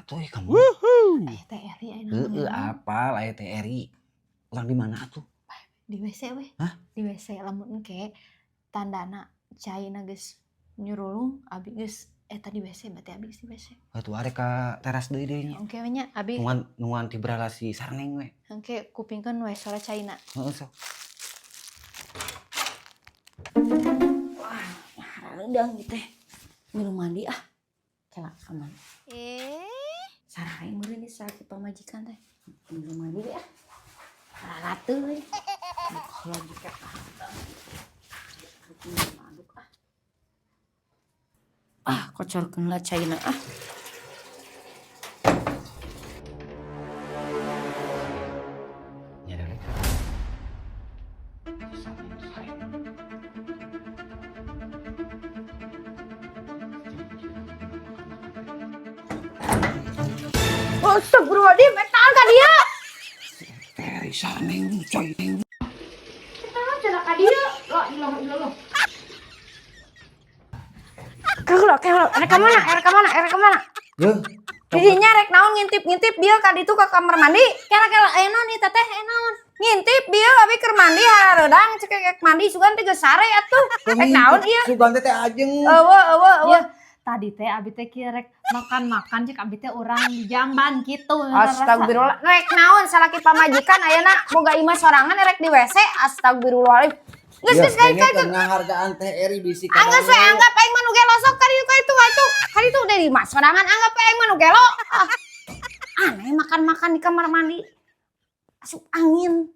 Atuh ih kamu. Aya Teh Eri aya. Heeh, Naon? Apal aya Teh Eri. Urang di mana atuh? Di WC weh. Hah? Di WC, lamun engke tandana caina geus nyurulung, abi geus eta di WC, berarti abi geus di WC. Atuh arek ka teras deui deui nya. Engke we nya abi. Nungguan nungguan tibrala si Sarneng we. Engke kupingkeun we sora caina. Heeh, sok. Wah, hareudang ieu teh. Milu mandi ah. Kela aman. Eh. Sarahe meureun ieu salaki pamajikan teh. Milu mandi ah. Lalateuy. Kalau jika aduk ah. Ah, kocorkeun lah caina ah. Nya rek. Si Sarneng sae. Astagfirullahaladzim, eta ka dieu. Teh Eri Sarneng coy. Cenah ka dieu. La ilaha illallah. Keula, keula. Erek ka mana? Erek ka mana? Erek ka mana? Yeuh. Didinya rek naon ngintip-ngintip bieu ka ditu ka kamar mandi? Kela-kela aya naon ieu teteh, aya naon? Ngintip bieu abi keur mandi hareudang, cek rek mandi sugan teh geus sare atuh. Rek naon ieu? Sugan teh teh ajeng. Eueuh, eueuh, eueuh. Ya, tadi teh abi teh kieu rek makan-makan, cek abi teh urang di jamban gitu. Astagfirullah. Rek naon salaki pamajikan ayeuna boga imah sorangan erek di WC? Astagfirullahaladzim. Geus, geus, kai kai. Ngahargaan Teh Eri bisi. Anggap we, anggap aing mah nu gelo, sok ka ditu, ka ditu, ka ditu. Ka ditu udah di imah sorangan, anggap we aing mah nu gelo. Ah. Aneh makan-makan di kamar mandi. Asup angin.